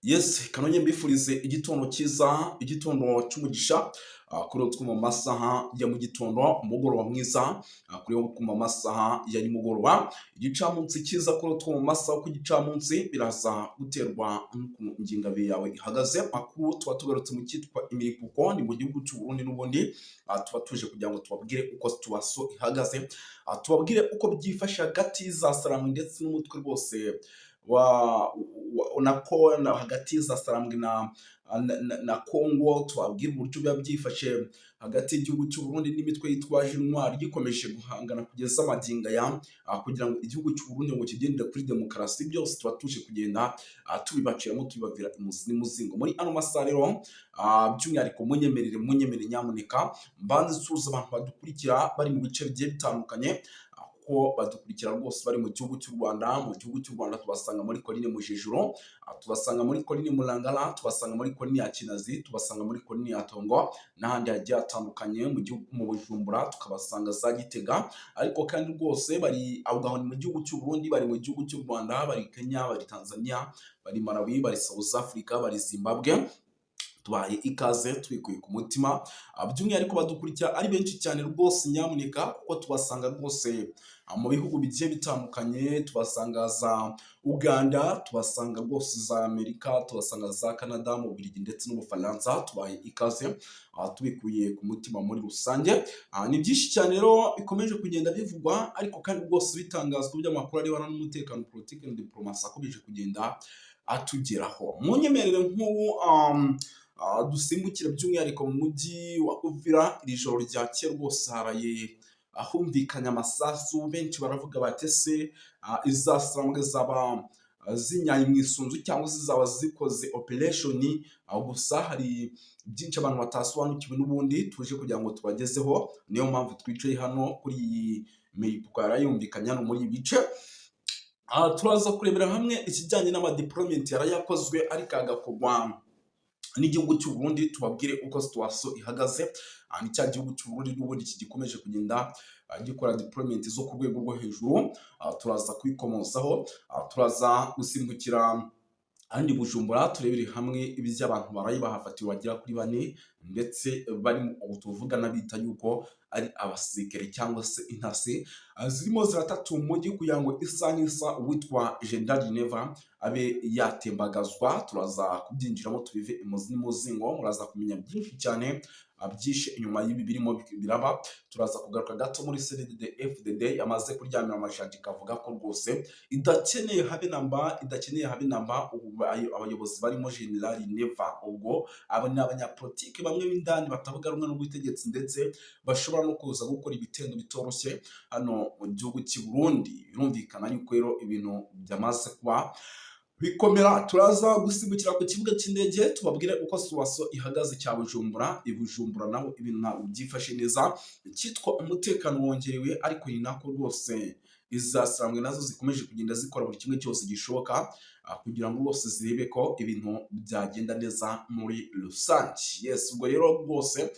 Yes, kanonye mbifurize igitondo cyiza, igitondo cy'umugisha kuri two mu masaha ya mu gitondo, umugoroba mwiza kuri wo mu masaha ya nimugoroba, igicamunsi cyiza kuri two mu masaha ku gicamunsi. Biraza guterwa n'ukuntu ingengabihe yawe ihagaze. Makuru tuba tugarutse mu cyitwa imiripuko ni mu gihugu cy'u Burundi n'ubundi tuba tuje kugira ngo tubabwire uko situation ihagaze, tubabwire uko byifashe hagati za Sarambwe ndetse n'umutwe rwose wa nako na hagati za Sarambwe na Kongo, tubabwire uburyo biba byifashe hagati y'igihugu cy'u Burundi n'imitwe yitwaje intwari gikomeje guhangana kugeza amagingo aya kugira ngo igihugu cy'u Burundi ngo kigendere kuri demokarasi. Byose tuba tuje kugenda tubibaciramo, tubibavira imuzi n'umuzingo muri ano masaha. Rero by'umwihariko munyemerere, munyemerere nyamuneka mbanze nsuhuza abantu badukurikira bari mu bice bigiye bitandukanye, kuko badukurikira rwose bari mu gihugu cy'u Rwanda. Mu gihugu cy'u Rwanda tubasanga muri Colline Mujejuro, tubasanga muri Colline Murangara, tubasanga muri Colline ya Kinazi, tubasanga muri Colline ya Tongo n'ahandi hagiye hatandukanye mu gihugu, mu Bujumbura tukabasanga za Gitega. Ariko kandi rwose bari aho ngaho ni mu gihugu cy'u Burundi, bari mu gihugu cy'u Rwanda, bari Kenya, bari Tanzania, bari Malawi, bari South Africa, bari Zimbabwe. Tubaye ikaze tubikuye ku mutima. By'umwihariko badukurikira ari benshi cyane rwose, nyamuneka, kuko tubasanga rwose mu bihugu bigiye bitandukanye. Tubasanga za Uganda, tubasanga rwose za Amerika, tubasanga za Canada, mu Bubiligi ndetse n'Ubufaransa. Tubaye ikaze tubikuye ku mutima muri rusange. Ni byinshi cyane rero bikomeje kugenda bivugwa, ariko kandi rwose bitangazwa by'amakuru arebana n'umutekano, politiki na diplomasi akomeje kugenda atugeraho. Munyemerere nk'ubu dusimbukire by'umwihariko mu mujyi wa Uvira. Iri joro ryakeye rwose haraye ahumvikanye amasasu. Benshi baravuga bati: "Ese izasambwe zaba zinyaye mu isunzu cyangwa se zaba zikoze operation?" Gusa hari byinshi abantu batasobanukiwe n'ubundi tuje kugira ngo tubagezeho. Niyo mpamvu twicaye hano kuri iyi mihigo yarayumvikanye hano muri ibi bice. Turaza kurebera hamwe ikijyanye n'amadeployment yarayakozwe ariko agakorwa n'igihugu cy'u Burundi, tubabwire uko situation ihagaze. Ni cya gihugu cy'u Burundi n'ubundi kigikomeje kugenda gikora deployment zo ku rwego rwo hejuru. Turaza kubikomozaho. Turaza gusimbukira ahandi Bujumbura, turebere hamwe iby'abantu baraye bahafatiwe bagera kuri bane, ndetse barimo ubu tuvugana bita yuko ari abasirikare cyangwa se intasi zirimo ziratatu mu mujyi kugira ngo isa n'isa uwitwa General Neva abe yatembagazwa. Turaza kubyinjiramo tubive imuzi n'umuzingo. Muraza kumenya byinshi cyane byishe inyuma y'ibi birimo biraba. Turaza kugaruka gato muri CNDD FDD yamaze kuryamira amajanja, ikavuga ko rwose idakeneye habe namba, idakeneye habe namba ubu abayobozi barimo General Neva. Ubwo abo ni abanyapolitike bamwe b'indani batavuga rumwe n'ubutegetsi, ndetse bashobora no kuza gukora ibitendo bitoroshye hano mu gihugu cy'i Burundi. Birumvikana yuko rero ibintu byamaze kuba bikomera. Turaza gusimbukira ku kibuga cy'indege, tubabwire uko situation ihagaze cya Bujumbura. I Bujumbura naho ibintu ntabwo byifashe neza, icyitwa umutekano wongerewe, ariko ni nako rwose izasirambwe nazo zikomeje kugenda zikora buri kimwe cyose gishoboka kugira ngo rwose zirebe ko ibintu byagenda neza muri rusange. Yes, ubwo rero rwose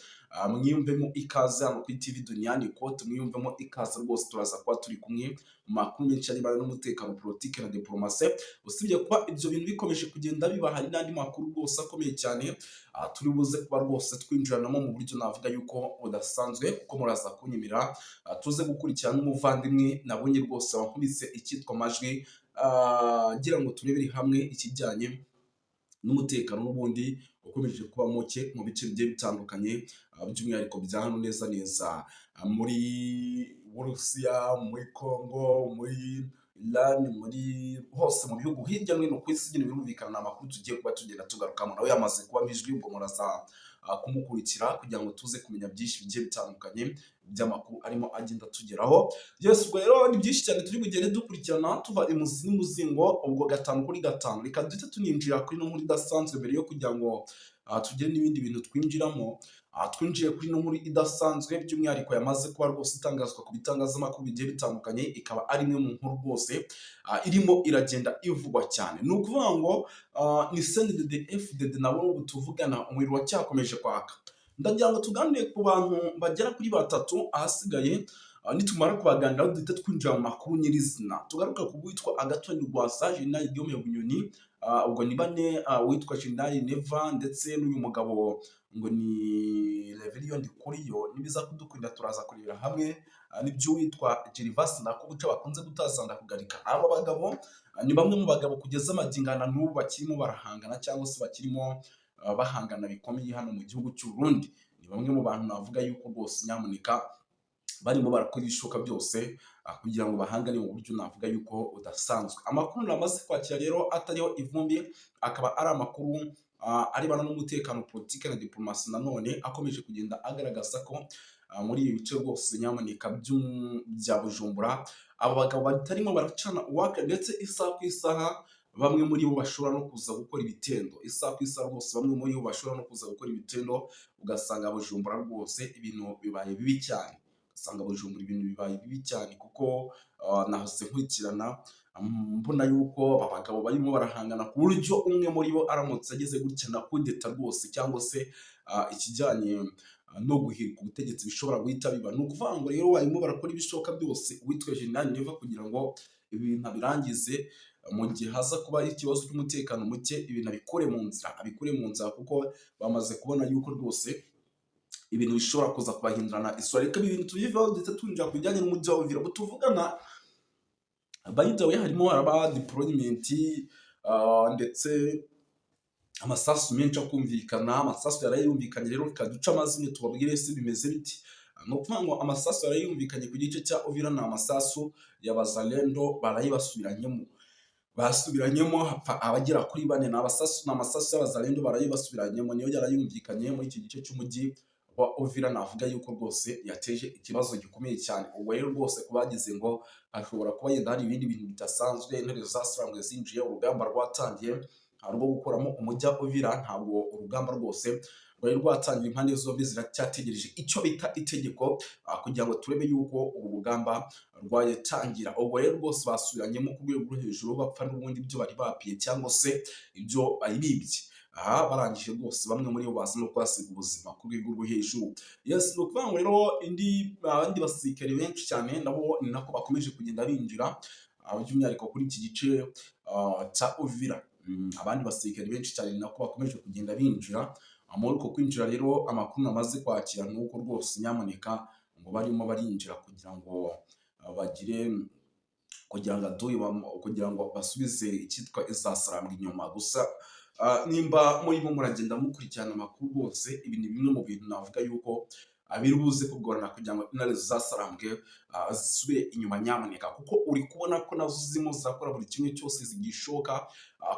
mwiyumvemo ikaze hano kuri TV Duniani Kote, mwiyumvemo ikaze rwose. Turaza kuba turi kumwe mu makuru menshi arebana n'umutekano, politiki na diplomasi. Usibye kuba ibyo bintu bikomeje kugenda biba, hari n'andi makuru rwose akomeye cyane turi buze kuba rwose twinjiranamo mu buryo navuga yuko budasanzwe, kuko muraza kunyemera tuze gukurikirana n'umuvandimwe nabonye rwose wankubise icyitwa amajwi, ngira ngo turebere hamwe ikijyanye n'umutekano n'ubundi ukomeje kuba muke mu bice bigiye bitandukanye, by'umwihariko bya hano neza neza muri Burusiya, muri Congo, muri Iran, muri hose mu bihugu hirya no hino ku isi nyine. Birumvikana ni amakuru tugiye kuba tugenda tugarukamo. Nawe yamaze kuba ijwi, ubwo muraza kumukurikira kugira ngo tuze kumenya byinshi bigiye bitandukanye by'amakuru arimo agenda atugeraho. Yes, ubwo rero ni byinshi cyane turi bugende dukurikirana tuva imuzi n'umuzingo, ubwo gatanu kuri gatanu. Reka duhite tuninjira kuri ino nkuru idasanzwe mbere yo kugira ngo tugire n'ibindi bintu twinjiramo. Twinjiye kuri ino nkuru idasanzwe, by'umwihariko yamaze kuba rwose itangazwa ku bitangazamakuru bigiye bitandukanye, ikaba ari imwe mu nkuru rwose irimo iragenda ivugwa cyane. Ni ukuvuga ngo ni CNDD FDD nabo ubu tuvugana umuriro wacyakomeje kwaka. Ndagira ngo tuganire ku bantu bagera kuri batatu, ahasigaye Nitumara kubaganiraho duhita twinjira mu makuru nyirizina, tugaruka ku witwa Agathon Rwasa, General Guillaume Bunyoni, ubwo ni bane, witwa General Neva ndetse n'uyu mugabo ngo ni Reverien Ndikuriyo. Nibiza kudukundira turaza kurebera hamwe n'iby'uwitwa Gervas Ndakubuca bakunze gutaza Ndakugarika. Aba bagabo ni bamwe mu bagabo kugeza amagingana n'ubu bakirimo barahangana cyangwa se bakirimo bahangana bikomeye hano mu gihugu cy'u Burundi. Ni bamwe mu bantu navuga yuko rwose nyamuneka barimo barakora ibishoboka byose kugira ngo bahangane mu buryo navuga yuko budasanzwe. Amakuru namaze kwakira rero atariho ivumbi akaba ari amakuru arebana n'umutekano, politiki na diplomasi, nanone akomeje kugenda agaragaza ko muri ibi bice rwose nyamuneka bya Bujumbura aba bagabo batarimo baracana uwaka, ndetse isaha ku isaha bamwe muri bo bashobora no kuza gukora ibitendo. Isaha ku isaha rwose bamwe muri bo bashobora no kuza gukora ibitendo, ugasanga Bujumbura rwose ibintu bibaye bibi cyane, ugasanga Bujumbura ibintu bibaye bibi cyane, kuko nahoze nkurikirana mbona yuko abagabo barimo barahangana ku buryo umwe muri bo aramutse ageze gutya na kudeta rwose cyangwa se ikijyanye no guhirika ubutegetsi bishobora guhita biba. Ni ukuvuga ngo rero barimo barakora ibishoboka byose uwitwa General Neva kugira ngo ibintu abirangize mu gihe haza kuba ikibazo cy'umutekano muke, ibintu abikure mu nzira, abikure mu nzira, kuko bamaze kubona yuko rwose ibintu bishobora kuza kubahindurana isura. Reka ibi bintu tubiveho ndetse twinjira ku bijyanye n'umujyi wa Uvira. Ubu tuvugana, by the way, harimo haraba deployment ndetse amasasu menshi akumvikana. Amasasu yaraye yumvikanye rero, reka duce amazimwe tubabwire se bimeze biti. Ni ukuvuga ngo amasasu yaraye yumvikanye ku gice cya Uvira ni amasasu ya Bazalendo barayibasubiranyemo, basubiranyemo hapfa abagera kuri bane. Ni amasasu y'Abazalendo barayibasubiranyemo, niyo yarayumvikanye muri iki gice cy'umujyi wa Uvira. Navuga yuko rwose yateje ikibazo gikomeye cyane. Ubwo rero rwose ku bagize ngo hashobora kuba yenda hari ibindi bintu bidasanzwe, intare zasirangwe zinjiye, urugamba rwatangiye rwo gukuramo umujyi wa Uvira, ntabwo urugamba rwose rwari rwatangiye. Impande zombi ziracyategereje icyo bita itegeko kugira ngo turebe yuko uru rugamba rwatangira. Ubwo rero rwose basubiranyemo ku rwego rwo hejuru, bapfa n'ubundi ibyo bari bapiye cyangwa se ibyo bari bibye. Aha barangije rwose bamwe muri bo baza no kuhasiga ubuzima ku rwego rwo hejuru. Yes, ni ukuvuga ngo rero abandi basirikare benshi cyane nabo ni nako bakomeje kugenda binjira, by'umwihariko kuri iki gice cya Uvira. Abandi basirikare benshi cyane ni nako bakomeje kugenda binjira. Muri uko kwinjira rero, amakuru namaze kwakira ni uko rwose nyamuneka ngo barimo barinjira kugira ngo bagire kugira ngo aduyi kugira ngo basubize icyitwa izasarambwa inyuma. Gusa nimba murimo muragenda mukurikirana amakuru rwose, ibi ni bimwe mu bintu navuga yuko biri buze kugorana kugira ngo intare zasarambwe zisubire inyuma nyamuneka, kuko uri kubona ko nazo zirimo zirakora buri kimwe cyose zigishoboka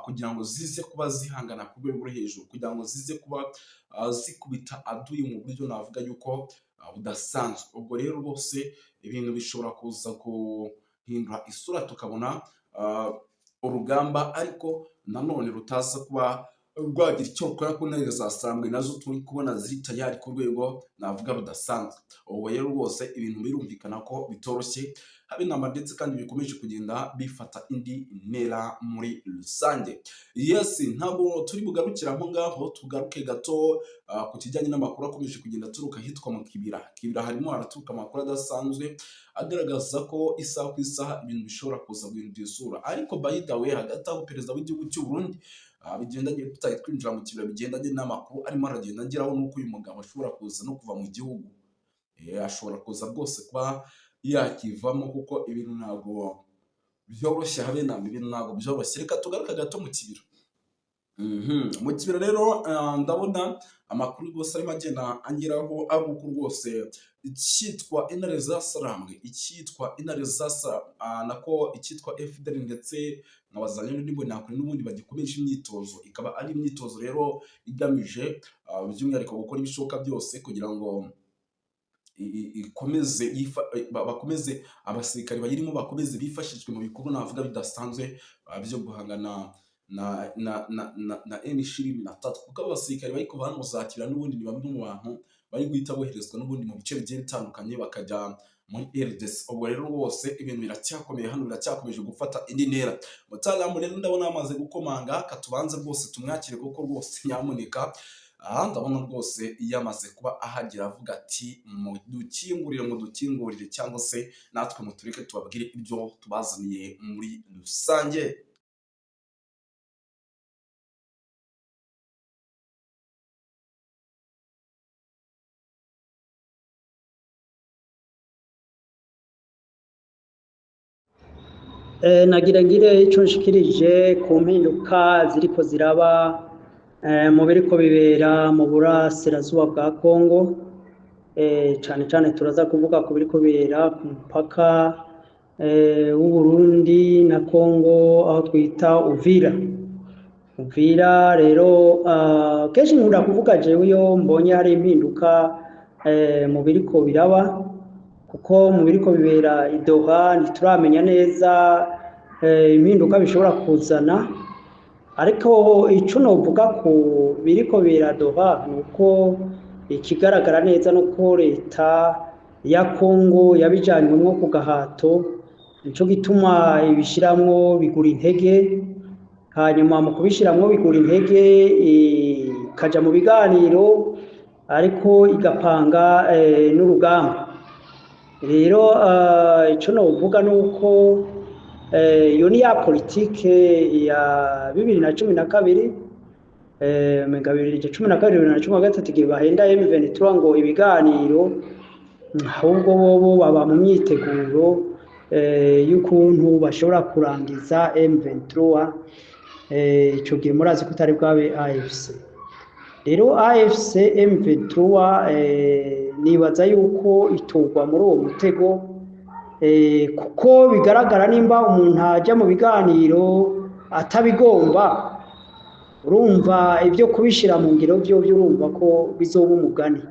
kugira ngo zize kuba zihangana ku rwego rwo hejuru, kugira ngo zize kuba zikubita aduyi mu buryo navuga yuko budasanzwe. Ubwo rero rwose ibintu bishobora kuza guhindura isura, tukabona urugamba ariko nanone rutaza kuba rwagira icyo rukora ku ntare za Sarambwe, nazo turi kubona ziri tayari ku rwego navuga rudasanzwe. Ubwo rero rwose ibintu birumvikana ko bitoroshye habe namba, ndetse kandi bikomeje kugenda bifata indi ntera muri rusange. Yes, ntabwo turi bugarukire aho ngaho, tugaruke gato ku kijyanye n'amakuru akomeje kugenda aturuka ahitwa mu Kibira. Kibira harimo haraturuka amakuru adasanzwe agaragaza ko isaha ku isaha ibintu bishobora kuza guhindura isura. Ariko by the way, hagati aho perezida w'igihugu cy'u Burundi, bigendanye tutari twinjira mu Kibira, bigendanye n'amakuru arimo aragenda ageraho, nuko uyu mugabo ashobora kuza no kuva mu gihugu. Ashobora kuza rwose kuba yakivamo, kuko ibintu ntabwo byoroshye habe namba, ibintu ntabwo byoroshye. Reka tugaruke gato mu Kibira. Mu Kibira rero ndabona amakuru rwose arimo agenda angeraho ari uko rwose icyitwa intare zasarambwe, icyitwa intare zasa nako icyitwa FDL ndetse na Wazalendo n'Imbonerakure n'ubundi bagikomeje imyitozo, ikaba ari imyitozo rero igamije by'umwihariko gukora ibishoboka byose kugira ngo ikomeze bakomeze abasirikare bayirimo bakomeze bifashishwe mu bikorwa navuga bidasanzwe byo guhangana na M23, kuko abo basirikare bari kuva hano za Kibira n'ubundi ni bamwe mu bantu bari guhita boherezwa n'ubundi mu bice bigiye bitandukanye bakajya muri RDC. Ubwo rero rwose ibintu biracyakomeye hano, biracyakomeje gufata indi ntera. Mutaalamu rero ndabona yamaze gukomanga, katubanze rwose tumwakire, kuko rwose nyamuneka. Aha ndabona rwose yamaze kuba ahagera avuga ati mudukingurire, mudukingurire, cyangwa se natwe mutureke tubabwire ibyo tubazaniye muri rusange. Nagira ngire ico nshikirije ku mpinduka ziriko ziraba mu biriko bibera mu burasirazuba bwa Kongo, cane cane turaza kuvuga ku biriko bibera ku mupaka w'Uburundi na Kongo aho twita Uvira. Uvira rero kenshi nkunda kuvuga jewe iyo mbonye hari impinduka mu biriko biraba, kuko mu biriko bibera i Doha ntituramenya neza impinduka bishobora kuzana, ariko ico novuga ku biriko bibera Doha nuko ikigaragara neza nuko leta ya Kongo yabijanywemwo ku gahato, nico gituma ibishiramwo bigura intege, hanyuma mu kubishiramwo bigura intege ikaja mu biganiro ariko igapanga n'urugamba. Rero ico novuga nuko iyo ni ya politike ya 2012, menga 2012, 2013, igihe bahenda M23 ngo ibiganiro, ahubwo bobo baba mu myiteguro y'ukuntu bashobora kurangiza M23. Ico gihe murazi ko itari bwabe AFC. Rero AFC M23 nibaza yuko itogwa muri uwo mutego, kuko bigaragara nimba umuntu ajya mu biganiro atabigomba, urumva ibyo kubishira mu ngiro byo urumva ko bizoba umugani.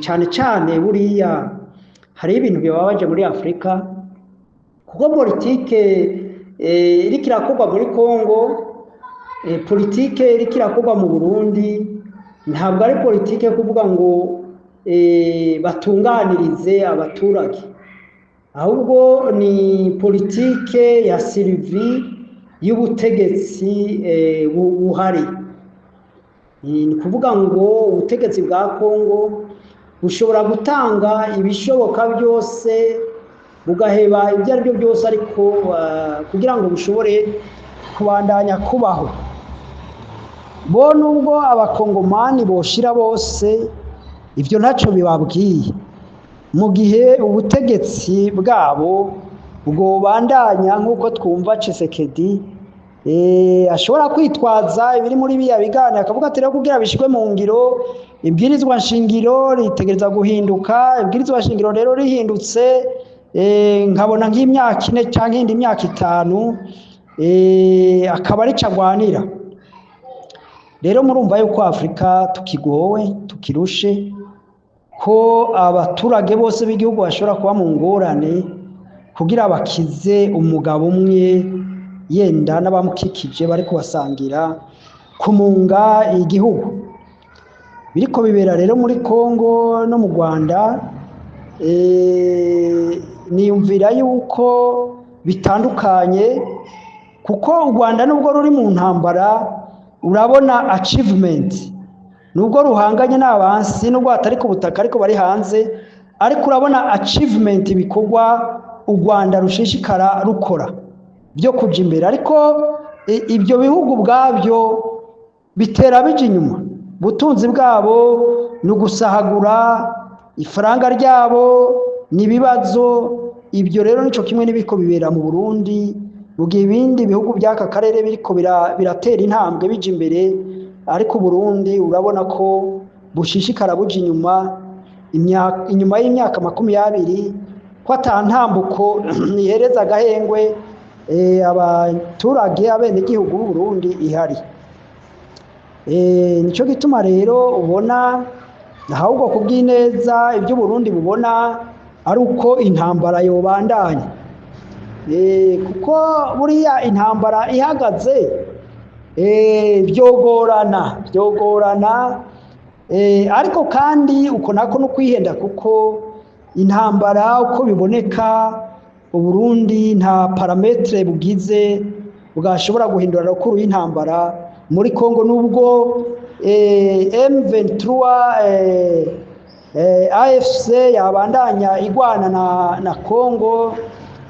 Cane cane buriya hari ibintu bibabaje muri Afrika, kuko politike iriko irakorwa muri Kongo, politike iriko irakorwa mu Burundi, ntabwo ari politike kuvuga ngo batunganirize abaturage, ahubwo ni politike ya survie y'ubutegetsi buhari. Ni kuvuga ngo ubutegetsi bwa Kongo bushobora gutanga ibishoboka byose, bugaheba ibyo ari byo byose, ariko kugira ngo bushobore kubandanya kubaho. Bo nubwo abakongomani boshira bose, ivyo ntaco bibabwiye, mu gihe ubutegetsi bwabo bwobandanya nk'uko twumva Tshisekedi ashobora kwitwaza ibiri muri biya biganiro, akavuga ati rero kugira bishikwe mu ngiro ibwirizwa nshingiro ritegereza guhinduka, ibwirizwa nshingiro rero rihindutse nkabona nk'imyaka 4 canke indi myaka 5, akaba arico agwanira. Rero murumva yuko Afrika tukigowe, tukirushe, ko abaturage bose b'igihugu bashobora kuba mu ngorane kugira bakize umugabo umwe yenda n'abamukikije bari kubasangira kumunga igihugu. Biriko bibera rero muri Kongo no mu Rwanda, niyumvira yuko bitandukanye, kuko u Rwanda nubwo ruri mu ntambara urabona achievement, nubwo ruhanganye n'abansi, nubwo atari ku butaka ariko bari hanze, ariko urabona achievement ibikorwa u Rwanda rushishikara rukora byo kuja imbere, ariko ibyo bihugu ubwabyo bitera bija inyuma. Ubutunzi bwabo ni ugusahagura, ifaranga ryabo ni ibibazo. Ibyo rero nico kimwe n'ibiko bibera mu Burundi, mu gihe ibindi bihugu by'aka karere biriko biratera intambwe bija imbere, ariko Burundi urabona ko bushishikara buja inyuma, inyuma y'imyaka 20 ko ata ntambuko ihereza agahengwe abaturage abenegihugu b'u Burundi ihari. Nico gituma rero ubona ahubwo kubw'ineza ibyo Burundi bubona ari uko intambara yobandanya, kuko buriya intambara ihagaze byogorana, ariko kandi uko nako no kwihenda, kuko intambara uko biboneka Uburundi nta parametre bugize bwashobora guhindura rukuru y'intambara. muri Kongo, nubwo M23 AFC yabandanya igwana na Kongo,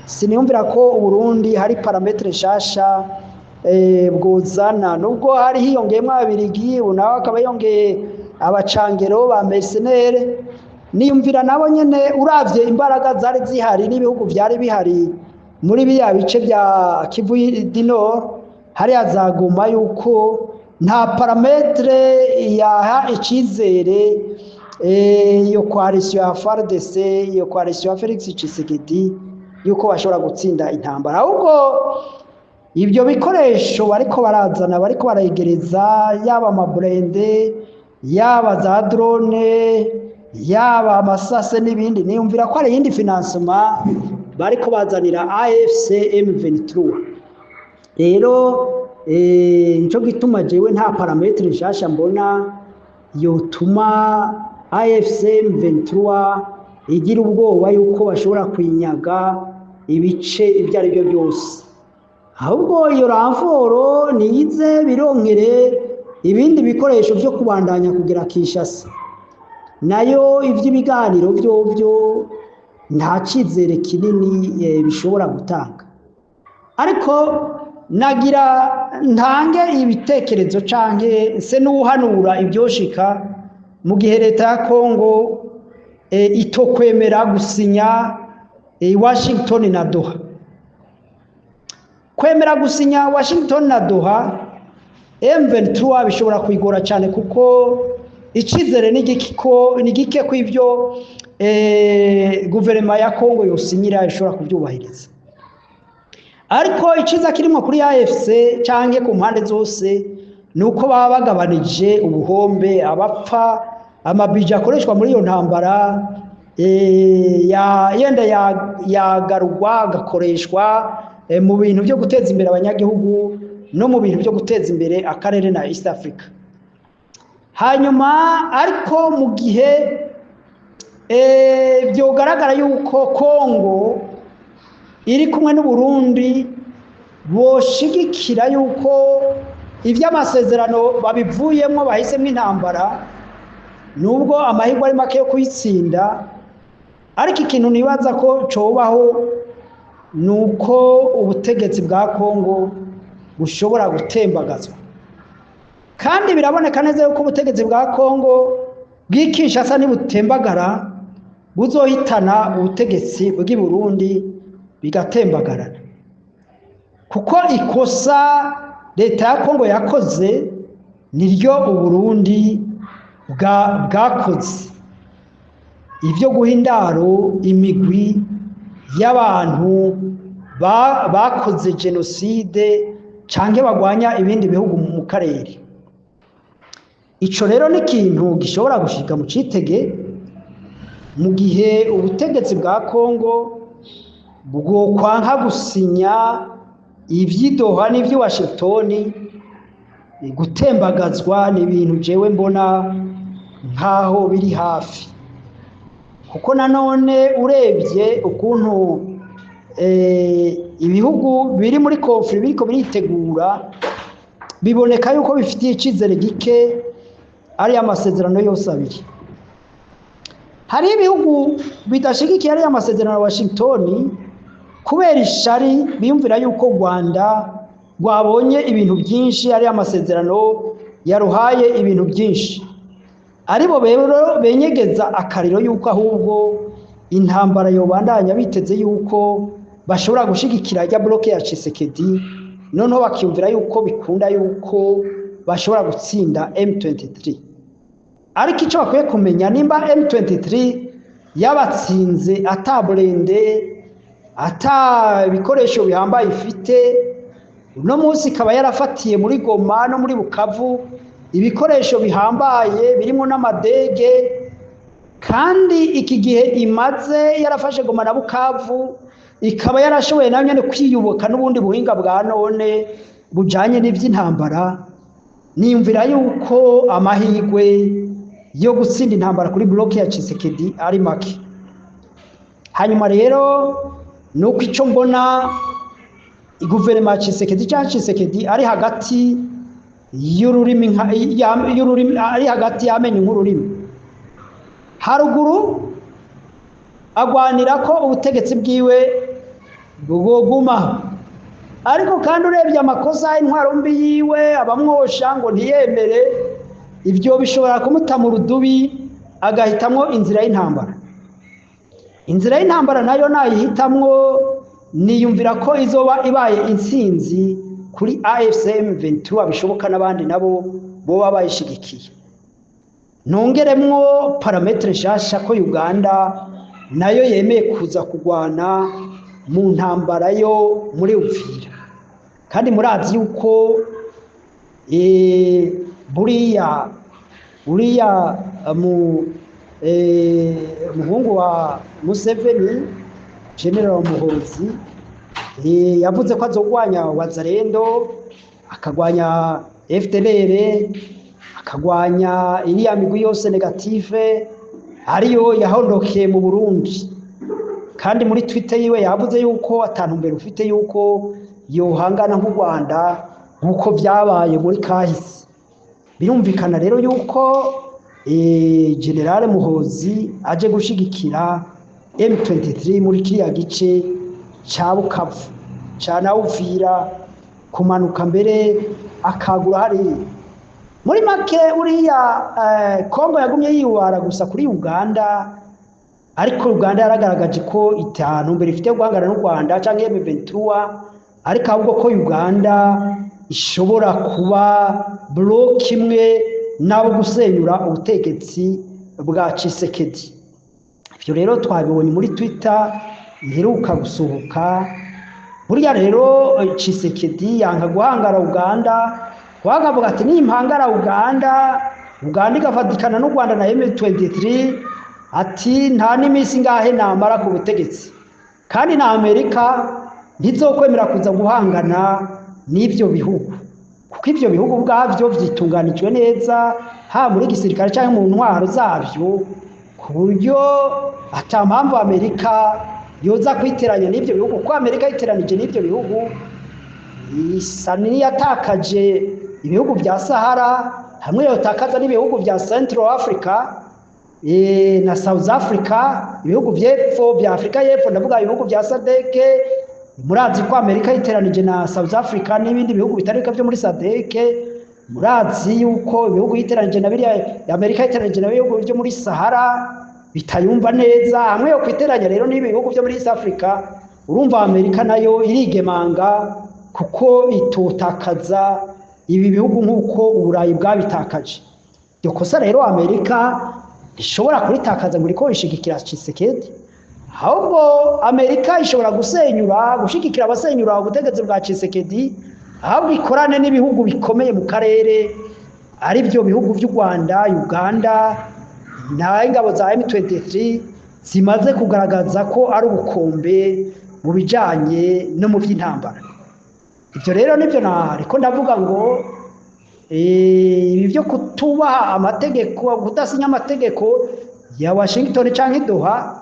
siniyumvira ko Uburundi hari paramètre nshasha bwozana, nubwo hari hiyongeyemo Ababirigi, ubu nawe akaba yongeye abacangero ba mercenaires. Niyumvira nabo nyene, uravye imbaraga zari zihari n'ibihugu vyari bihari muri biriya bice bya Kivu du Nord, hariya za Goma, yuko nta paramètre yaha icizere iyo coalition ya FARDC, iyo coalition ya Felix Tshisekedi, yuko bashobora gutsinda intambara. Ahubwo ibyo bikoresho bariko barazana, bariko barayegereza, yaba ama blindés, yaba za drone, yaba amasase n'ibindi, niyumvira ko hari iyindi financement bariko bazanira AFC M23. Rero nico gituma jewe nta paramètre nshasha mbona yotuma AFC M23 igira ubwoba yuko bashobora kwinyaga ibice ibyo ari byo byose. Ahubwo iyo renfort niyize bironkere ibindi bikoresho byo kubandanya kugera Kinshasa. Nayo iby'ibiganiro byo nta cyizere kinini bishobora gutanga. Ariko nagira ntange ibitekerezo canke se n'uhanura ibyoshika mu gihe leta ya Kongo itokwemera gusinya Washington na Doha. Kwemera gusinya Washington na Doha, M23 bishobora kuyigora cyane, kuko icizere ni gike ko ivyo guverinoma ya Kongo yosinyira ishobora kubyubahiriza. Ariko iciza kirimo kuri AFC canke ku mpande zose ni uko baba bagabanije ubuhombe, abapfa, ama budget akoreshwa muri iyo ntambara ya yenda yagarurwa agakoreshwa mu bintu byo guteza imbere abanyagihugu no mu bintu byo guteza imbere akarere na East Africa. Hanyuma ariko mu gihe byogaragara yuko Kongo iri kumwe n'Uburundi boshigikira yuko iby'amasezerano babivuyemo, bahisemo intambara, nubwo amahirwe ari make yo kuyitsinda, ariko ikintu nibaza ko cobaho ni uko ubutegetsi bwa Kongo bushobora gutembagazwa. Kandi biraboneka neza yuko ubutegetsi bwa Kongo bw'i Kinshasa nibutembagara, buzohitana ubutegetsi bw'i Burundi bigatembagarana, kuko ikosa leta ya Kongo yakoze niryo Uburundi bwakoze, ibyo guha indaro imigwi y'abantu bakoze jenoside canke bagwanya ibindi bihugu mu karere. Ico rero ni ikintu gishobora gushika mu citege mu gihe ubutegetsi bwa Kongo bwokwanka gusinya ivy'i Doha n'ivy'i Washington. Gutembagazwa ni ibintu jewe mbona nkaho biri hafi, kuko nanone urebye ukuntu ibihugu biri muri conflit biriko biritegura, biboneka yuko bifitiye icizere gike ari amasezerano yose abiri. Hari ibihugu bidashigikiye ari amasezerano ya Washington kubera ishari, biyumvira yuko u Rwanda rwabonye ibintu byinshi, ari amasezerano yaruhaye ibintu byinshi. Aribo rero benyegeza akariro yuko ahubwo intambara yobandanya, biteze yuko bashobora gushigikira rya bloc ya Tshisekedi, noneho bakiyumvira yuko bikunda yuko bashobora gutsinda M23. Ariko icyo bakwiye kumenya, nimba M23 yabatsinze ata blindé, ata ibikoresho bihambaye ifite, uno munsi ikaba yarafatiye muri Goma no muri Bukavu ibikoresho bihambaye birimo n'amadege, kandi iki gihe imaze yarafashe Goma na Bukavu ikaba yarashoboye nayo nyene kwiyubaka n'ubundi buhinga bwa none bujanye n'ivy'intambara, niyumvira yuko amahirwe yo gutsinda intambara kuri bloc ya Tshisekedi ari make. Hanyuma rero nuko ico mbona, guverinoma ya Tshisekedi cyangwa Tshisekedi ari hagati. y'ururimi, y'ururimi ari hagati y'amenyo nk'ururimi. Haruguru agwanira ko ubutegetsi bwiwe bwogumaho, ariko kandi urebye amakosa, intwaro mbi yiwe, abamwosha ngo ntiyemere, ibyo bishobora kumuta mu rudubi, agahitamwo inzira y'intambara. Inzira y'intambara nayo nayihitamwo, niyumvira ko izoba ibaye intsinzi kuri AFC M23, bishoboka n'abandi nabo boba bayishigikiye. Nongeremwo paramètre nshasha ko Uganda nayo yemeye kuza kugwana mu ntambara yo muri Uvira, kandi murazi yuko buriya mu muhungu wa Museveni, General Muhozi, yavuze ko azogwanya Wazalendo, akagwanya FDLR, akagwanya iriya migwi yose négative ariyo yahondokeye mu Burundi. Kandi muri Twitter yiwe yavuze yuko atantumbero ufite yuko yohangana nk'u Rwanda nk'uko vyabaye muri kahise. Birumvikana rero yuko General Muhozi aje gushigikira M23 muri kiriya gice ca Bukavu, ca na Uvira, kumanuka mbere akagura hariya. Muri make, uriya Kongo yagumye yiwara gusa kuri Uganda, ariko Uganda yaragaragaje ko itanu mbere ifite guhangana n'u Rwanda canke M23, ariko ahubwo ko Uganda ishobora kuba bloc imwe nabo gusenyura ubutegetsi bwa Tshisekedi. Ivyo rero twabibonye muri Twitter iheruka gusohoka. Burya rero Tshisekedi yanka guhangara Uganda, wakavuga ati: "Nimpangara Uganda, Uganda igafatikana n'u Rwanda na M23," ati "nta n'iminsi ngahe namara ku butegetsi, kandi na Amerika ntizokwemera kuza guhangana n'ivyo bihugu, kuko ivyo bihugu ubwavyo vyitunganijwe neza, haba muri gisirikare canke mu ntwaro zavyo, ku buryo ata mpamvu Amerika yoza kwiteranya n'ivyo bihugu, kuko Amerika yiteranije n'ivyo bihugu isa n'iyatakaje ibihugu vya Sahara, hamwe yotakaza n'ibihugu vya Central Africa na South Africa, ibihugu vy'epfo vya Afrika y'epfo, ndavuga ibihugu vya SADC." Murazi ko Amerika yiteranije na South Africa n'ibindi bihugu bitari bike vyo muri SADC. Murazi yuko ibihugu yiteranije na biriya, Amerika yiteranije na bihugu vyo muri Sahara bitayumva neza. Hamwe yo kwiteranya rero n'ibi bihugu vyo muri East Africa, urumva Amerika nayo irigemanga, kuko itotakaza ibi bihugu nk'uko Uburayi bwabitakaje. Iryo kosa rero Amerika ishobora kuritakaza ngo iriko ishigikira Tshisekedi. Ahubwo Amerika ishobora gusenyura, gushigikira abasenyura ubutegetsi bwa Tshisekedi, ahubwo ikorane n'ibihugu bikomeye mu karere, ari byo bihugu by'u Rwanda, Uganda na ingabo za M23 zimaze kugaragaza ko ari ubukombe mu bijanye no mu by'intambara. Ibyo rero nibyo nariko ndavuga ngo ibi byo kutubaha amategeko, kudasinya amategeko ya Washington canke Doha,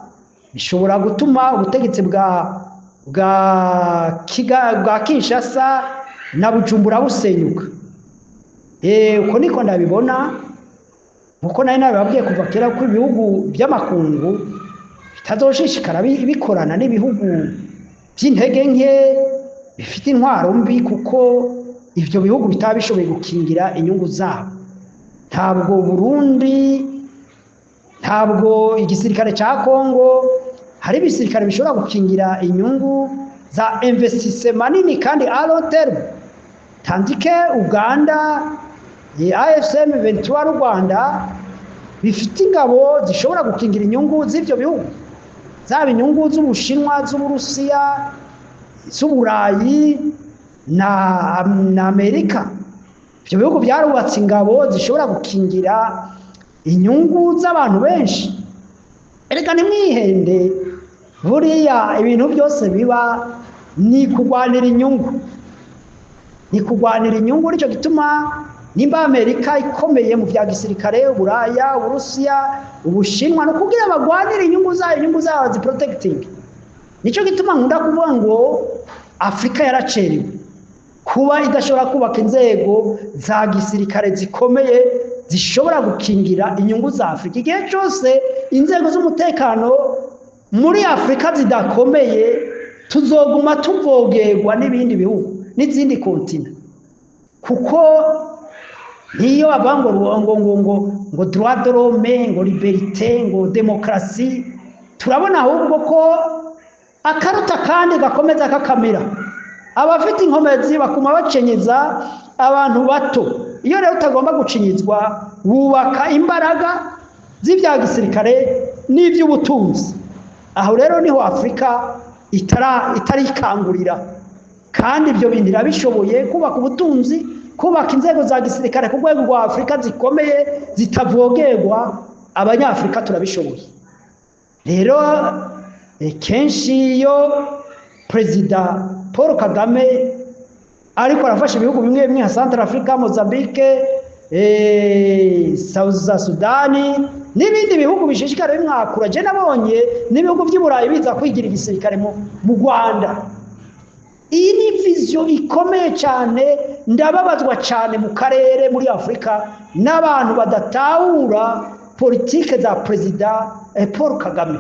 bishobora gutuma ubutegetsi bwa Kinshasa na Bujumbura busenyuka. Uko niko ndabibona, nkuko nari nabibabwiye kuva kera ko ibihugu by'amakungu bitazoshishikara bikorana n'ibihugu by'intege nke bifite intwaro mbi, kuko ivyo bihugu bitaba bishoboye gukingira inyungu zabo. Ntabwo Burundi, ntabwo igisirikare ca Kongo, hari ibisirikare bishobora gukingira inyungu za investissement manini kandi à long terme, tandis que Uganda, AFC M23 n'u Rwanda bifite ingabo zishobora gukingira inyungu z'ivyo bihugu, zaba inyungu z'Ubushinwa, z'Uburusiya, z'Uburayi na Amerika. Ivyo bihugu byarubatse ingabo zishobora gukingira inyungu z'abantu benshi. Erega ntimwihende, buriya ibintu byose biba ni kurwanira inyungu, ni kurwanira inyungu. Nicyo gituma nimba Amerika ikomeye mu bya gisirikare, Uburaya, Uburusiya, Ubushinwa, ni ukugira bagwanire inyungu zayo, inyungu zabo ziprotecting. Nicyo gituma nkunda kuvuga ngo Afurika yaracerewe. Kuba idashobora kubaka inzego za gisirikare zikomeye zishobora gukingira inyungu za Afurika. Igihe cyose inzego z'umutekano muri Afurika zidakomeye, tuzoguma tuvogerwa n'ibindi bihugu n'izindi continent, kuko nk'iyo bavuga ngo droit de l'homme, ngo liberté, ngo démocratie, turabona ahubwo ko akaruta kandi gakomeza kakamira. Abafite inkomezi bakuma bacenyeza abantu bato. Iyo rero utagomba gucinyizwa, wubaka imbaraga z'ibya gisirikare n'iby'ubutunzi. Aho rero niho Afurika itarikangurira, kandi ibyo bintu irabishoboye: kubaka ubutunzi, kubaka inzego za gisirikare ku rwego rwa Afurika zikomeye, zitavogerwa. Abanyafurika turabishoboye. Rero kenshi iyo Perezida Paul Kagame ariko arafasha ibihugu bimwe bimwe nka Central Africa, Mozambique, South Sudani n'ibindi bihugu bishishikara bimwakura, je nabonye n'ibihugu by'i Burayi biza kwigira igisirikare mu Rwanda. Iyi ni vision ikomeye cyane. Ndababazwa cyane mu karere, muri Afurika, n'abantu badatahura politike za Perezida Paul Kagame.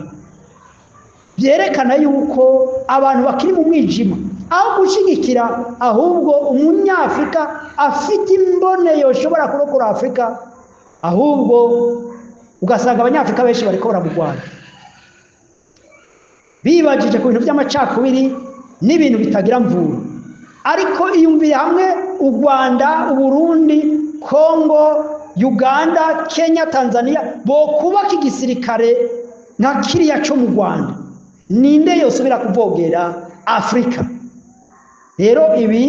Byerekana yuko abantu bakiri mu mwijima, aho gushyigikira ahubwo Umunyafurika afite imbone yoshobora kurokora Afurika, ahubwo ugasanga Abanyafurika benshi bariko baramurwanya, bibajije ku bintu by'amacakubiri n'ibintu bitagira mvura. Ariko iyumvire hamwe u Rwanda, Uburundi, Kongo, Uganda, Kenya, Tanzania bokubaka igisirikare nka kiriya cyo mu Rwanda, ninde yosubira kuvogera Afurika? Rero ibi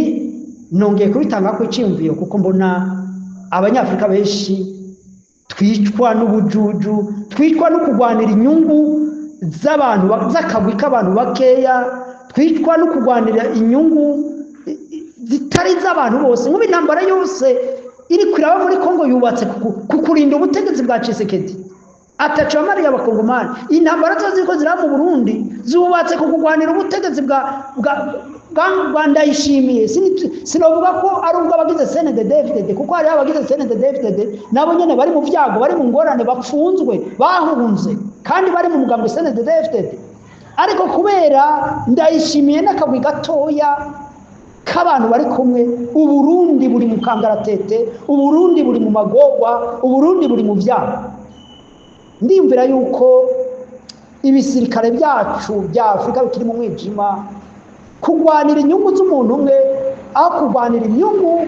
nongeye kubitanga ku icyiyumviro, kuko mbona Abanyafurika benshi twicwa n'ubujuju, twicwa no kurwanira inyungu z'abantu, z'akagwi k'abantu bakeya, twicwa no kurwanira inyungu zitari iz'abantu bose. Nk'ubu intambara yose iri kwiraba muri Kongo yubatse ku kurinda ubutegetsi bwa Tshisekedi ataco yamariye Abakongomani. Intambara zose ziriko ziraba mu Burundi zubatse ku kurwanira ubutegetsi bwa Ndayishimiye. Sinovuga ko ari ubwo abagize CNDD-FDD, kuko hariho abagize CNDD-FDD nabo nyene bari mu vyago, bari mu ngorane, bapfunzwe, bahunze, kandi bari mu mugambwe CNDD-FDD. Ariko kubera Ndayishimiye n'akagwi gatoya k'abantu bari kumwe, Uburundi buri mu kangaratete, Uburundi buri mu magorwa, Uburundi buri mu vyago. Ndiyumvira yuko ibisirikare byacu bya Afurika bikiri mu mwijima, kurwanira inyungu z'umuntu umwe aho kurwanira inyungu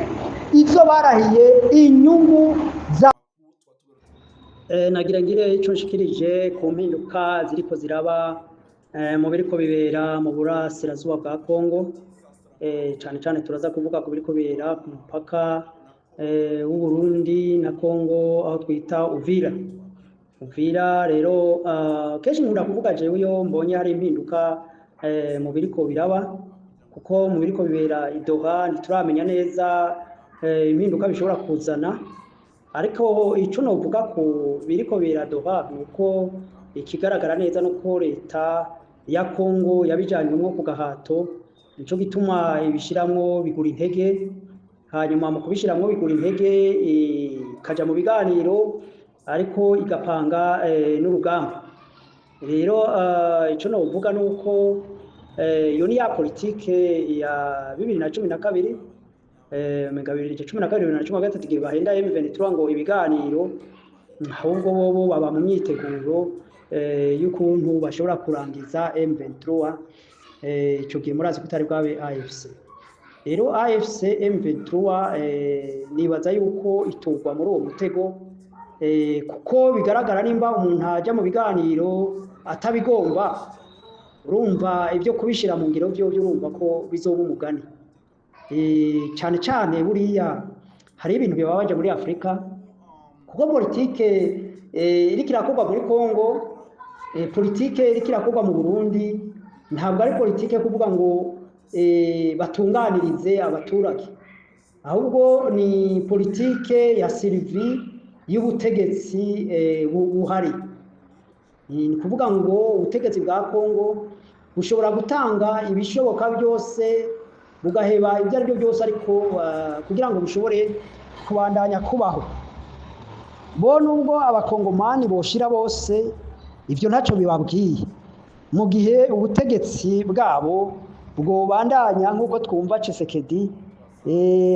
izo barahiye, inyungu za Nagira ngire ico nshikirije ku mpinduka ziriko ziraba mu biriko bibera mu burasirazuba bwa Kongo. Cane cane turaza kuvuga ku biriko bibera ku mupaka w'u Burundi na Kongo, aho twita Uvira. Uvira rero, kenshi nkunda kuvuga jewe iyo mbonye hari impinduka mu biriko biraba, kuko mu biriko bibera i Doha ntituramenya neza impinduka bishobora kuzana. Ariko ico novuga ku biriko bibera Doha ni uko ikigaragara neza nuko leta ya Kongo yabijanywemwo ku gahato. Nico gituma ibishiramwo bigura intege. Hanyuma mu kubishiramwo bigura intege, ikaja mu biganiro, ariko igapanga n'urugamba. Rero ico novuga nuko iyo ni ya politike ya 2012, menga 2012, 2013, igihe bahenda M23 ngo ibiganiro, ahubwo bobo baba mu myiteguro y'ukuntu bashobora kurangiza M23. Ico gihe murazi ko itari bwabe AFC. Rero AFC M23, nibaza yuko iturwa muri uwo mutego, kuko bigaragara nimba umuntu ajya mu biganiro atabigomba, urumva ibyo kubishira mu ngiro byo urumva ko bizoba umugani. Cyane cyane buriya hari ibintu bibabaje muri Afurika, kuko politike iriko irakorwa muri Kongo, politike iriko irakorwa mu Burundi, ntabwo ari politike kuvuga ngo batunganirize abaturage, ahubwo ni politike ya survie y'ubutegetsi buhari. Ni ukuvuga ngo ubutegetsi bwa Kongo bushobora gutanga ibishoboka byose. bugaheba ibyo ari byo byose, ariko kugira ngo bushobore kubandanya kubaho. Bo nubwo abakongomani boshira bose, ivyo ntacyo bibabwiye mu gihe ubutegetsi bwabo bwobandanya, nk'uko twumva Tshisekedi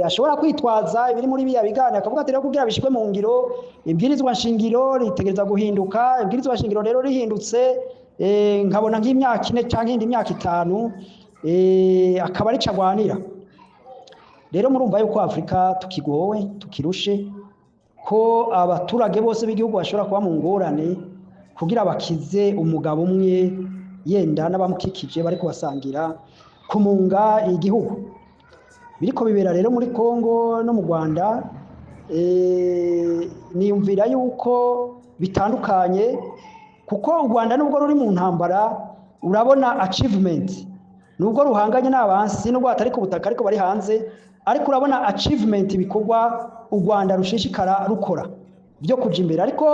ashobora kwitwaza ibiri muri biriya biganiro, akavuga ati: "Rero kugira bishikwe mu ngiro, ibwirizwa nshingiro ritegereza guhinduka. Ibwirizwa nshingiro rero rihindutse, nkabona nk'imyaka 4 canke indi myaka 5," akaba arico agwanira. Rero murumva yuko Afurika tukigowe, tukirushe, ko abaturage bose b'igihugu bashobora kuba mu ngorane kugira bakize umugabo umwe yenda n'abamukikije bariko basangira kumunga igihugu. Biriko bibera rero muri Kongo no mu Rwanda, niyumvira yuko bitandukanye, kuko u Rwanda nubwo ruri mu ntambara, urabona achievement, nubwo ruhanganye n'abansi, nubwo batari ku butaka ariko bari hanze, ariko urabona achievement, ibikorwa u Rwanda rushishikara rukora byo kuja imbere. Ariko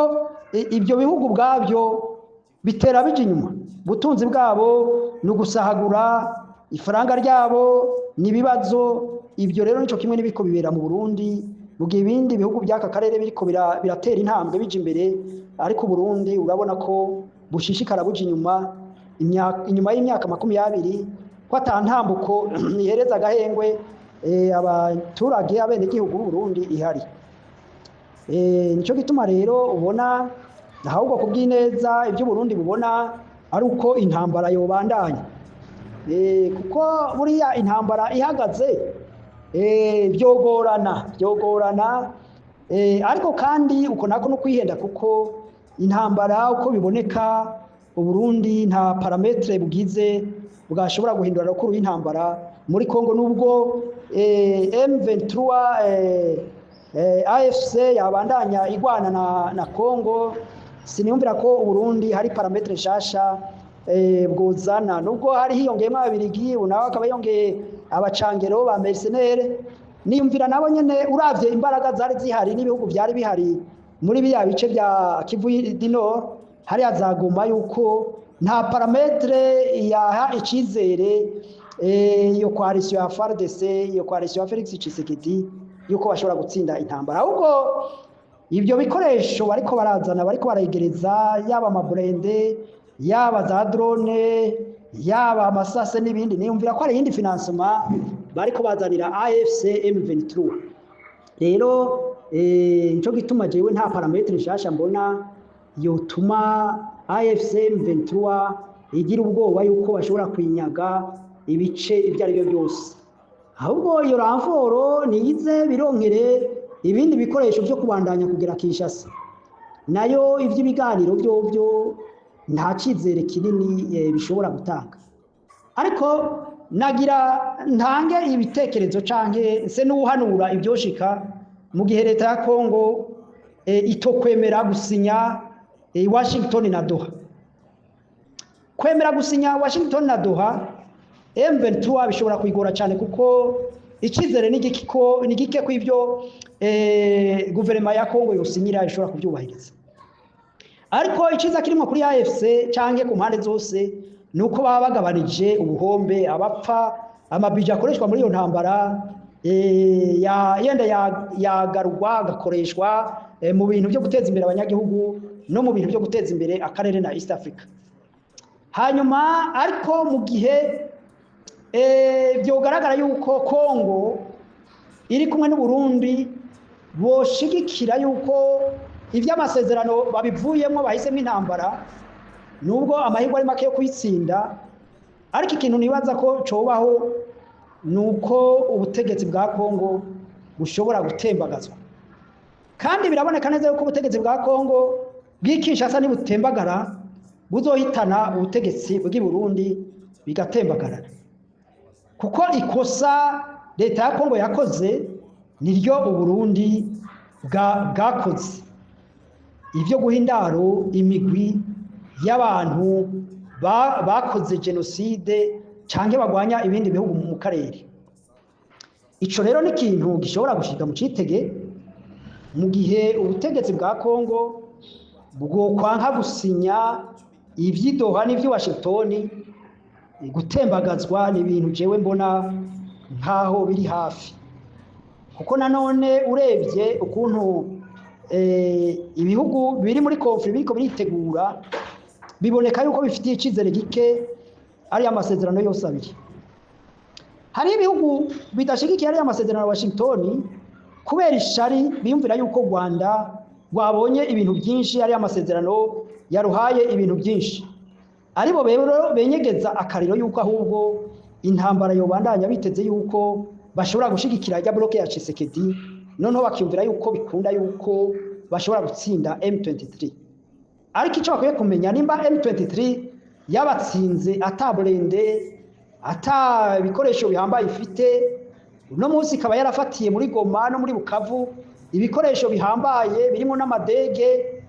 ibyo bihugu ubwabyo bitera bija inyuma. Ubutunzi bwabo ni ugusahagura, ifaranga ryabo ni ibibazo. Ibyo rero nico kimwe n'ibiko bibera mu Burundi, mu gihe ibindi bihugu by'aka karere biriko biratera intambwe bija imbere, ariko Burundi urabona ko bushishikara buja inyuma inyuma y'imyaka 20, ko ata ntambuko ihereza agahengwe abaturage, abenegihugu b'u Burundi ihari. Nico gituma rero ubona ahubwo kubw'ineza ibyo Burundi bubona ari uko intambara yobandanya, kuko buriya intambara ihagaze byogorana, byogorana. Ariko kandi uko nako no kwihenda, kuko intambara uko biboneka Uburundi nta paramètre bugize bwashobora guhindura rukuru y'intambara muri Kongo, nubwo M23 AFC yabandanya igwana na Kongo. Siniyumvira ko Uburundi hari paramètre nshasha bwozana, nubwo hari hiyongeyemo Ababirigi, ubu nawe akaba yongeye abacangero ba mercenaires. Niyumvira nabo nyene, uravye imbaraga zari zihari n'ibihugu byari bihari muri biriya bice bya Kivu du Nord, hariya za Goma, yuko nta paramètre yaha icizere iyo coalition ya FARDC, iyo coalition ya Felix Tshisekedi, yuko bashobora gutsinda intambara. Ahubwo ibyo bikoresho bariko barazana, bariko barayegereza, yaba ama blindés, yaba za drone, yaba amasase n'ibindi, niyumvira ko hari iyindi financement bariko bazanira AFC M23. Rero nico gituma jewe nta paramètre nshasha mbona yotuma AFC M23 igira ubwoba yuko bashobora kwinyaga ibice ibyo ari byo byose. Ahubwo iyo renfort niyize bironkere ibindi bikoresho byo kubandanya kugera Kinshasa. Nayo iby'ibiganiro byo nta cyizere kinini bishobora gutanga. Ariko nagira ntange ibitekerezo canke se n'uhanura ibyoshika mu gihe leta ya Kongo itokwemera gusinya Washington na Doha. Kwemera gusinya Washington na Doha, M23 bishobora kuyigora cyane, kuko icyizere ni gike ko ni gike ko ibyo guverinoma ya Kongo yosinyira ishobora kubyubahiriza. Ariko iciza kirimo kuri AFC canke ku mpande zose ni uko baba bagabanije ubuhombe, abapfa, ama budget akoreshwa muri iyo ntambara yenda yagarurwa agakoreshwa mu bintu byo guteza imbere abanyagihugu no mu bintu byo guteza imbere akarere na East Africa. Hanyuma ariko mu gihe byogaragara yuko Kongo iri kumwe n'u Burundi, boshigikira yuko iby'amasezerano babivuyemo, bahisemo intambara, nubwo amahirwe ari make yo kuyitsinda. Ariko ikintu nibaza ko cobaho ni uko ubutegetsi bwa Kongo bushobora gutembagazwa. Kandi biraboneka neza yuko ubutegetsi bwa Kongo bw'i Kinshasa nibutembagara, buzohitana ubutegetsi bw'i Burundi bigatembagarana, kuko ikosa leta ya Kongo yakoze niryo Uburundi bwakoze, ibyo guha indaro imigwi y'abantu bakoze jenoside canke bagwanya ibindi bihugu mu karere. Ico rero ni ikintu gishobora gushika mu citege mu gihe ubutegetsi bwa Kongo bwokwanka gusinya ivy'i Doha n'ivy'i Washington. Gutembagazwa ni ibintu jewe mbona nka nkaho biri hafi, kuko nanone urebye ukuntu ibihugu biri muri conflit biriko biritegura, biboneka yuko bifitiye icyizere gike ariya masezerano yose abiri. Hari ibihugu bidashigikiye ariya masezerano ya Washington kubera ishari, biyumvira yuko u Rwanda rwabonye ibintu byinshi, ariya masezerano yaruhaye ibintu byinshi, aribo rero benyegeza akariro yuko ahubwo intambara yobandanya, biteze yuko bashobora gushigikira rya bloc ya Tshisekedi, noneho bakiyumvira yuko bikunda yuko bashobora gutsinda M23. Ariko icyo bakwiye kumenya, nimba M23 yabatsinze ata blindé, ata ibikoresho bihambaye ifite, uno munsi ikaba yarafatiye muri Goma no muri Bukavu ibikoresho bihambaye birimo n'amadege,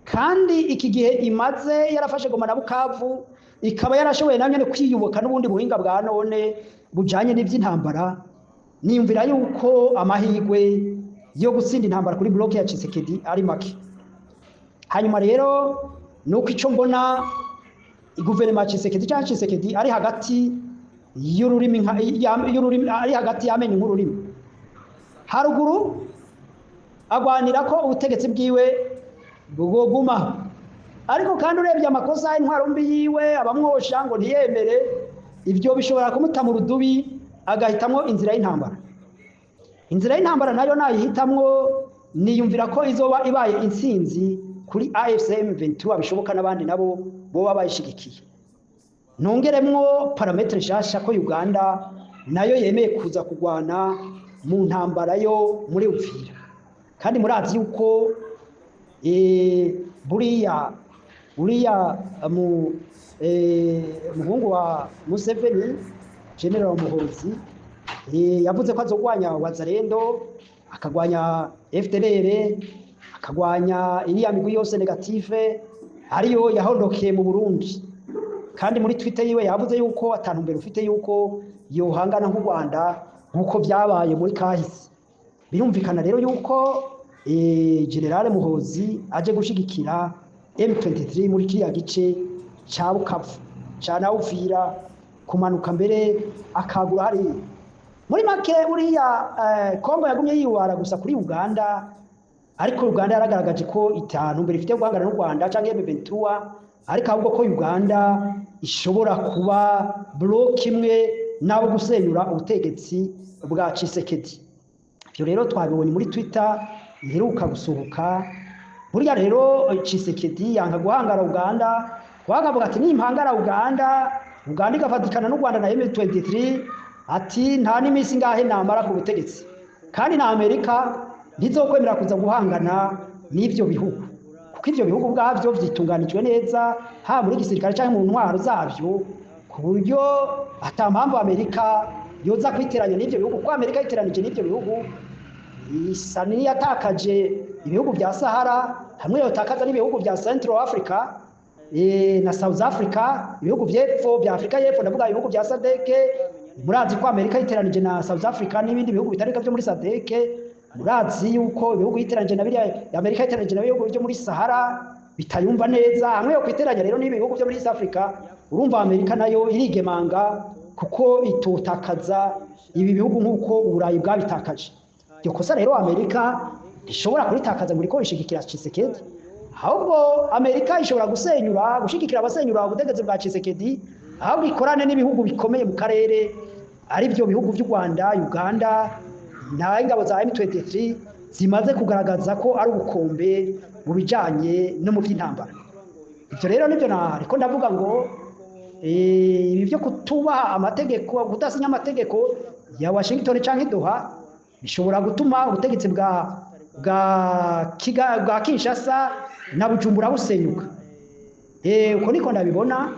kandi iki gihe imaze yarafashe Goma na Bukavu ikaba yarashoboye na nyene kwiyubaka n'ubundi buhinga bwa none bujanye n'ivy'intambara, niyumvira yuko amahirwe yo gutsinda intambara kuri bloc ya Tshisekedi ari make. Hanyuma rero nuko ico mbona, guverinoma ya Tshisekedi cyangwa Tshisekedi ari hagati y'ururimi y'ururimi, ari hagati y'amenyo nk'ururimi. Haruguru agwanira ko ubutegetsi bwiwe bwoguma, ariko kandi urebye amakosa, intwaro mbi yiwe, abamwosha ngo ntiyemere, ibyo bishobora kumuta mu rudubi agahitamwo inzira y'intambara. Inzira y'intambara nayo nayihitamwo, niyumvira ko izoba ibaye intsinzi kuri AFC M23, bishoboka n'abandi nabo boba bayishigikiye. Nongeremwo paramètre nshasha ko Uganda nayo yemeye kuza kugwana mu ntambara yo muri Uvira, kandi murazi yuko buriya uriya mu muhungu wa Museveni, General Muhoozi, yavuze ko azogwanya Wazalendo, akagwanya FDLR, akagwanya iriya migwi yose négative ariyo yahondokeye mu Burundi. Kandi muri Twitter yiwe yavuze yuko atantumbero ufite yuko yohangana nk'u Rwanda nk'uko byabaye muri kahise. Birumvikana rero yuko General Muhoozi aje gushigikira M23 muri kiriya gice ca Bukavu, ca na Uvira, kumanuka mbere akagura hariya. Muri make uriya Kongo yagumye yiwara gusa kuri Uganda, ariko Uganda yaragaragaje ko itanu mbere ifite guhangana n'u Rwanda canke M23, ariko ahubwo ko Uganda ishobora kuba bloc imwe nabo gusenyura ubutegetsi bwa Tshisekedi. Ivyo rero twabibonye muri Twitter iheruka gusohoka. Burya rero Tshisekedi yanka guhangara Uganda, wakavuga ati nimpangara Uganda, Uganda igafatikana n'u Rwanda na M23, ati nta n'iminsi ngahe namara ku butegetsi, kandi na Amerika ntizokwemera kuza guhangana n'ivyo bihugu, kuko ivyo bihugu ubwavyo vyitunganijwe neza haba muri gisirikare canke mu ntwaro zavyo, ku buryo ata mpamvu Amerika yoza kwiteranya n'ivyo bihugu, kuko Amerika yiteranije n'ivyo bihugu isa n'iyatakaje ibihugu vya Sahara, hamwe yotakaza n'ibihugu vya Central Africa na South Africa, ibihugu vy'epfo vya Afrika y'epfo, ndavuga ibihugu vya SADC. Murazi ko Amerika yiteranije na South Africa n'ibindi bihugu bitarika vyo muri SADC. Murazi yuko ibihugu yiteranije na biriya, Amerika yiteranije na bihugu byo muri Sahara bitayumva neza. Hamwe yo kwiteranya rero n'ibihugu byo muri East Africa, urumva Amerika nayo irigemanga kuko itotakaza ibi bihugu nk'uko Uburayi bwabitakaje. Iryo kosa rero Amerika ntishobora kuritakaza ngo iriko ishigikira Tshisekedi. Ahubwo Amerika ishobora gusenyura, gushigikira abasenyura ubutegetsi bwa Tshisekedi, ahubwo ikorane n'ibihugu bikomeye mu karere, ari byo bihugu by'u Rwanda, Uganda na ingabo za M23 zimaze kugaragaza ko ari ubukombe mu bijanye no mu by'intambara. Ivyo rero nibyo nariko ndavuga ngo ibi byo kutubaha amategeko, kudasinya amategeko ya Washington canke Doha, bishobora gutuma ubutegetsi bwa Kinshasa na Bujumbura busenyuka. Uko niko ndabibona,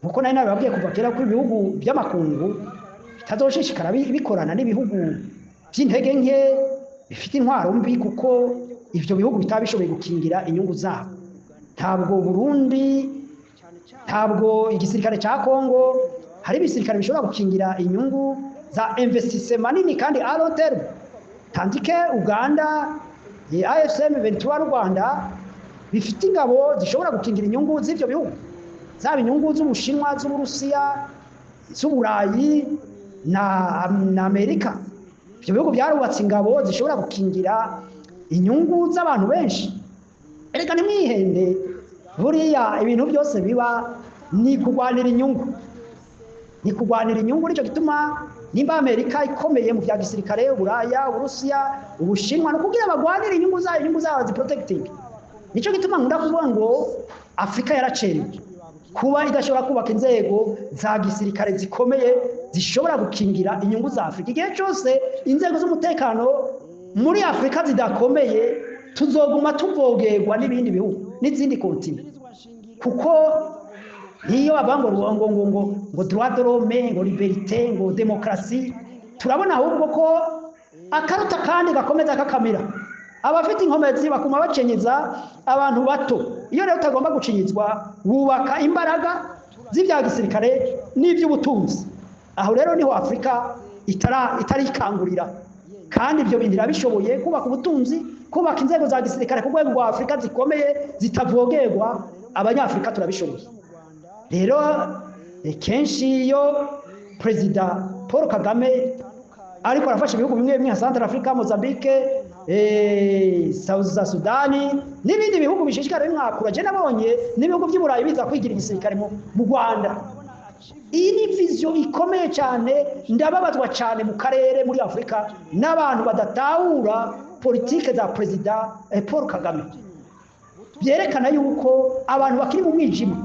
nkuko nari nabibabwiye kuva kera ko ibihugu by'amakungu bitazoshishikara bikorana n'ibihugu by'intege nke bifite intwaro mbi, kuko ivyo bihugu bitaba bishoboye gukingira inyungu zabo. Ntabwo Burundi, ntabwo igisirikare ca Kongo, hari ibisirikare bishobora gukingira inyungu za investissement manini kandi à long terme, tandis que Uganda, AFC M23 n'u Rwanda bifite ingabo zishobora gukingira inyungu z'ivyo bihugu, zaba inyungu z'Ubushinwa, z'Uburusiya, z'Uburayi. na Amerika. Ibyo bihugu byarubatse ingabo zishobora gukingira inyungu z'abantu benshi. Erega ntimwihende, buriya ibintu byose biba ni kurwanira inyungu, ni kurwanira inyungu. Nicyo gituma nimba Amerika ikomeye mu bya gisirikare, Uburaya, Uburusiya, Ubushinwa, ni ukugira bagwanire inyungu zayo, inyungu zabo ziprotecting. Nicyo gituma nkunda kuvuga ngo Afurika yaracerewe kuba idashobora kubaka inzego za gisirikare zikomeye zishobora gukingira inyungu za Afurika. Igihe cyose inzego z'umutekano muri Afurika zidakomeye, tuzoguma tuvogerwa n'ibindi bihugu n'izindi continent, kuko niyo bavuga ngo droit de l'homme, ngo liberté, ngo démocratie, turabona ahubwo ko akaruta kandi gakomeza kakamira abafite inkomezi, bakuma bacenyeza abantu bato. Iyo rero utagomba gucinyizwa, wubaka imbaraga z'ibya gisirikare n'iby'ubutunzi. Aho rero niho Afurika itarikangurira, kandi ibyo bintu irabishoboye: kubaka ubutunzi, kubaka inzego za gisirikare ku rwego rwa Afurika zikomeye zitavogerwa. Abanyafurika turabishoboye. Rero kenshi iyo Perezida Paul Kagame ariko arafasha ibihugu bimwe bimwe nka Central Africa, Mozambique, South Sudani n'ibindi bihugu bishishikara bimwakura, je nabonye n'ibihugu by'i Burayi biza kwigira igisirikare mu Rwanda. Iyi ni vision ikomeye cyane. Ndababazwa cyane mu karere, muri Afurika, n'abantu badatahura politike za Perezida Paul Kagame. Byerekana yuko abantu bakiri mu mwijima.